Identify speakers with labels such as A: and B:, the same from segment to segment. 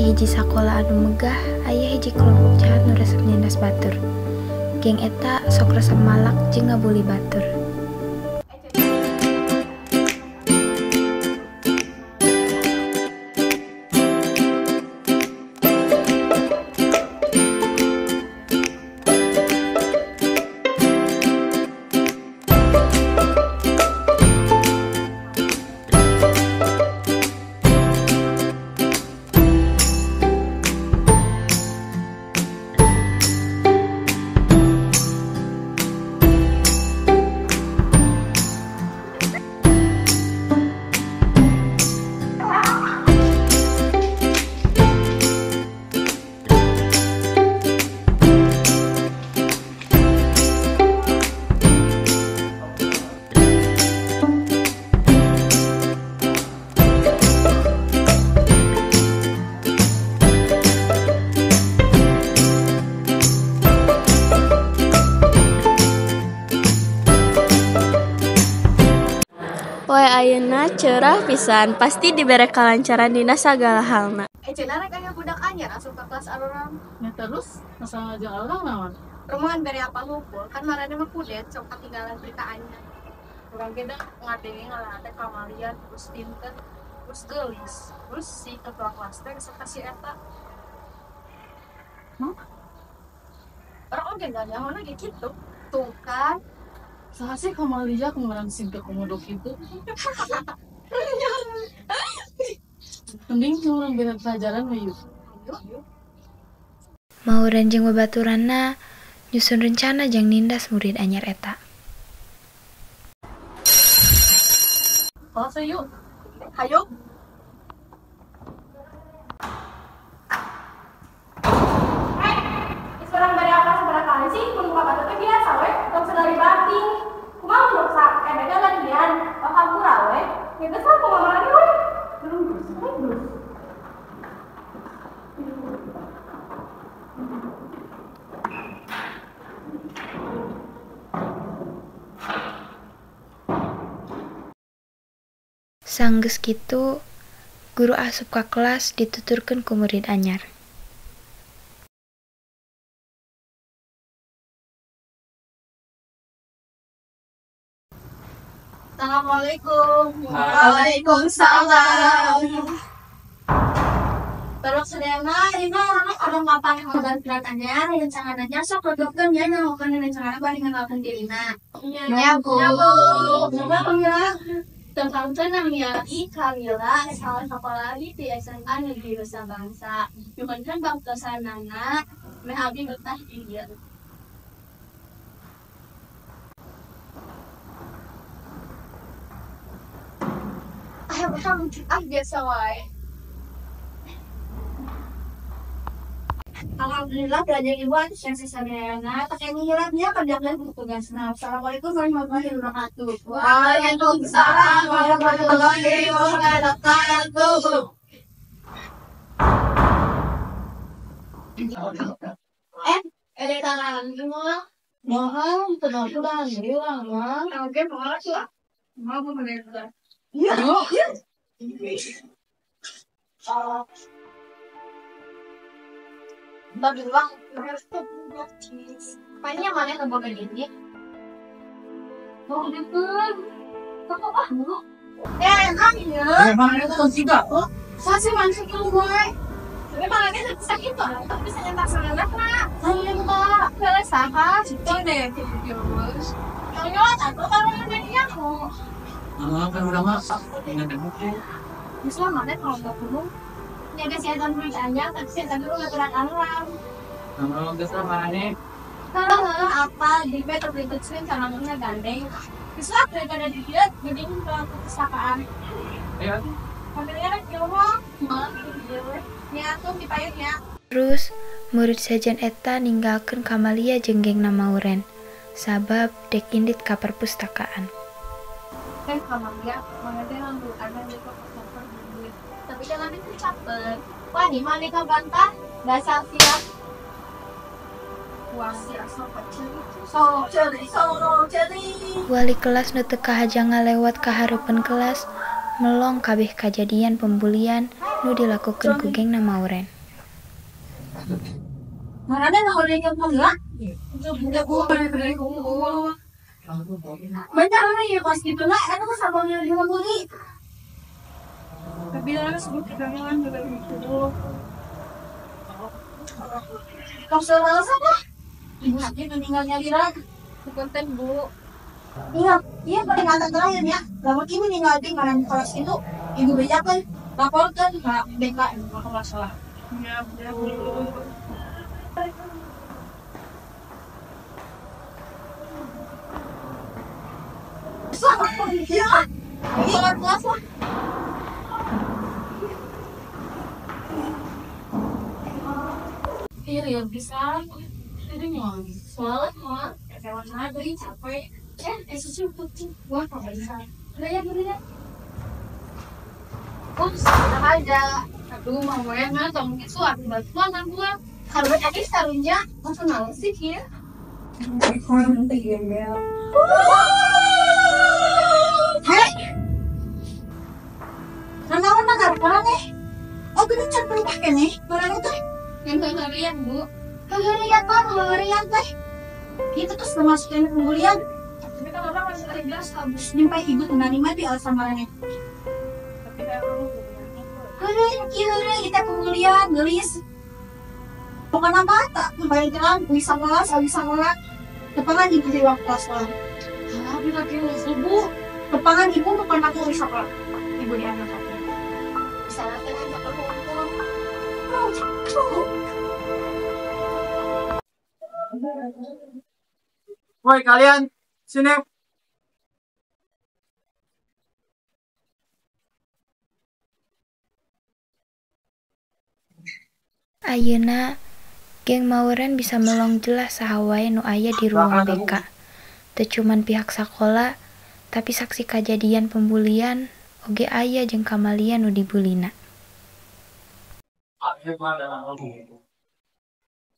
A: Di hiji sakola anu megah, aya hiji kelompok jahat nu resep nindas batur. Geng eta sok resep malak jeung ngabuli batur.
B: Poe ayeuna cerah pisan, pasti dibere kalancaran dina sagala halna.
C: Cenah rek aya budak anyar asup ka kelas arurang.
D: Nya terus masalah jeung arurang naon?
C: Rumahan bere apa hukul, kan marane mah kudet sok katinggalan berita anyar.
D: Urang ge da ngadenge ngaranna teh Kamalia, terus pinter, terus geulis, terus si ketua kelas teh resep ka si eta. Hah? Urang oge nyaho ge kitu.
C: Tuh kan.
D: Saha sih Kamalia kemarin siga komodo kitu? Mending urang bere pelajaran we yuk.
C: Ayo.
A: Mauren jeung babaturanna nyusun rencana jang nindas murid anyar eta.
D: Kelas yuk.
C: Hayu.
E: Urang bere apa sabaraha kali sih mun muka batu teh biasa we, tong sekali banting. Kumaha mun rusak, ebeg gantian, oh hampura we. Geus lah kumaha marane we. Terus, terus.
A: Sanggeus kitu, guru asup ka kelas dituturkeun ku murid anyar.
B: Assalamualaikum. Waalaikumsalam. Terus sedena ini orang orang papan hodan anyar rencangan anyar sok redogkeun nya nyahokeun rencangan bari ngenalkeun dirina. Nya Bu. Coba panggilan tentang tenang ya I Kamila salah sekolah di SMA Negeri Nusa Bangsa. Nyuhunkeun baktosanana meh abdi betah di dieu.
C: Ah biasa wae.
B: Alhamdulillah belajar ibu antusias sadayana tak kenging hilapnya kerjakan buku tugasna. Assalamualaikum warahmatullahi wabarakatuh.
C: Waalaikumsalam warahmatullahi wabarakatuh.
B: Ada tangan semua.
D: Moal teu urang deui urang mah.
C: Oke, moal tuh. Moal mau menerima.
D: Iya.
C: Bagi uang, apanya mana yang boga gini?
D: Mau dipun. Kok ah lu?
C: Emang ya.
D: Emang itu kan siga.
C: Saya sih masuk ke gue. Tapi malah sakit tuh, tapi saya tak salah lah.
D: Saya mbak.
C: Kalau saha, itu deh. Kalau atau kalau media mau.
F: Nah, kan udah masak, tinggal buku.
C: Bisa mana kalau nggak perlu? Jaga kesehatan murid anyar, tapi kesehatan dulu ngaturan alarm.
F: Nah, geus lah marane.
C: Heeh, apa di meter berikut sering karena gandeng. Bisa daripada di dia, mending ke perpustakaan.
F: Ayo.
C: Ambilnya kan ilmu, ya tuh di payung ya.
A: Terus murid sejen eta ninggalkeun Kamalia jeung gengna Mauren, sabab dek indit ka perpustakaan.
C: Kamalia, mana teh nganggur ada di perpustakaan duit. Tapi jangan itu capek. Wah, di mana kau bantah? Dasar siap.
A: Wali kelas nu teu kahaja ngalewat ka hareupeun kelas, melong kabeh kajadian pembulian nu dilakukeun ku gengna Mauren.
B: Mana ada yang heula?
C: Udah Bu, bari kumpul.
B: Banyak orang ya kos gitu lah, anu sama yang dibully.
D: Tapi lah sebut kita kan udah gitu.
B: Kau salah apa? Ibu sakit meninggal nyaliran.
C: Punten Bu.
B: Ingat, iya peringatan terakhir ya. Lamun ibu meninggal di mana kelas itu, ibu bejakan, laporkan ke BK
D: Ke masalah. Ya, Bu.
B: Ya, ini kelas lah.
C: Iya, ya bisa. Jadi mau sholat mau lewat lagi capek. Susu putih. Wah, kok bisa. Udah ya, udah ya. Oh, enak aja. Aduh, mau ya nggak tong itu aku bantuan aku.
B: Kalau tadi sarunya langsung nangis sih ya. Hei, nanaon mah garparan eh. Oh, gini can berubah keneh, barang teh.
C: Yang harian, Bu.
B: Heureurian mah, heureurian teh. Itu terus termasuk pembulian.
D: Tapi kan orang masih biasa, Bu.
B: Nyampai ibu menerima di alasan marane.
D: Tapi emang
B: Heureui, kieu heureui kita pembulian, geulis. Pokokna mah tak membayangkan bisa kelas, bisa sekolah. Depangan ibu di waktu kelas sekolah.
C: Tapi lagi Bu.
B: Depangan ibu bukan aku bisa sekolah.
D: Ibu diambil satu.
C: Salah dengan satu hukum.
F: Woi kalian, sini.
A: Ayeuna, geng Maweren bisa melong jelas saha wae nu aya di ruang BK. Teu cuman pihak sakola, tapi saksi kajadian pembulian oge aya jeung Kamalia nu dibulina.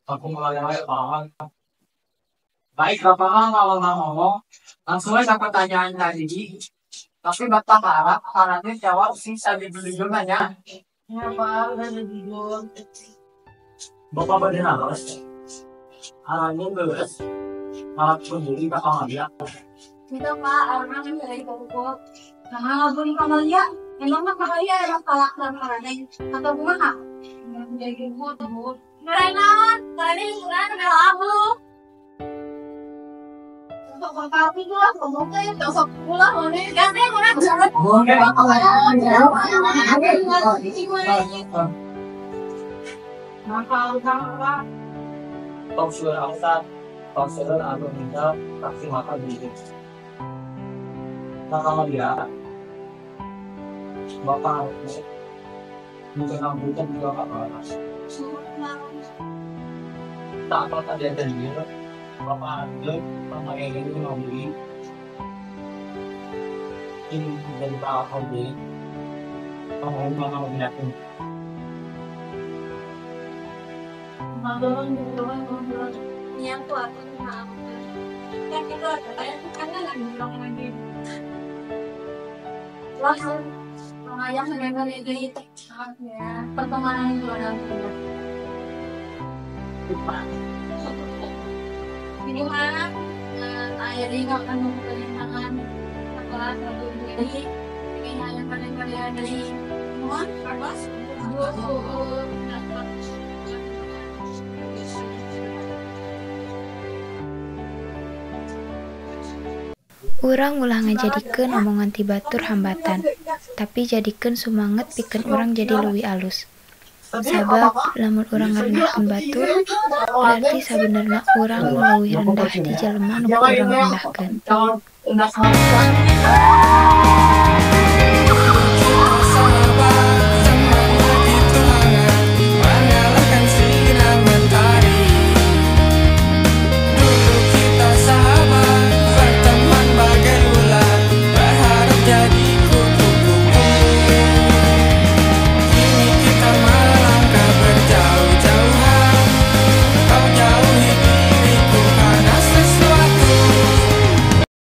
F: Aku mulai paham. Baik, Bapak kalau nggak ngomong, langsung aja pertanyaan tadi. Tapi Bapak harap karena jawab sih sambil beli nanya.
D: Ya, Pak, udah jujur.
F: Bapak pada naros, arahnya beres, malah pembuli Bapak nggak bilang.
B: Itu Pak, orang yang dari kumpul. Nah, beli Kamalia, emang mah Kamalia emang kalah marane atau kumaha?
C: Jadi Bu, Bu.
B: Naon, tadi kurang kenal aku. Sok kopi lah, ngomong teh, sok pula mana? Ganti kurang.
D: Nakal Pak.
F: Konselor Alsa, konselor aku minta taksi makan dulu. Nah kalau dia, Bapak mungkin rambutan juga Pak Balas. Tak apa tadi ada dia, Bapak ambil, Bapak kayak gini mau beli. Ini dari Pak beli, Bapak mau beli aku.
C: Yang tuh aku mau.
B: Kan itu ada karena lagi bilang lagi. Langsung mengayang sampai itu
C: Ya, pertemanan itu ada.
B: Ini mah ayah dia nggak akan membuka tangan sekolah satu jadi kayaknya yang paling paling dari semua kelas.
A: Urang ulah ngajadikeun omongan ti batur hambatan, tapi jadikeun sumanget pikeun urang jadi leuwih alus. Sabab lamun urang ngarendahkeun batur, berarti sabenerna urang nu leuwih rendah ti jelema nu ku urang rendahkeun.
F: Rendahkeun.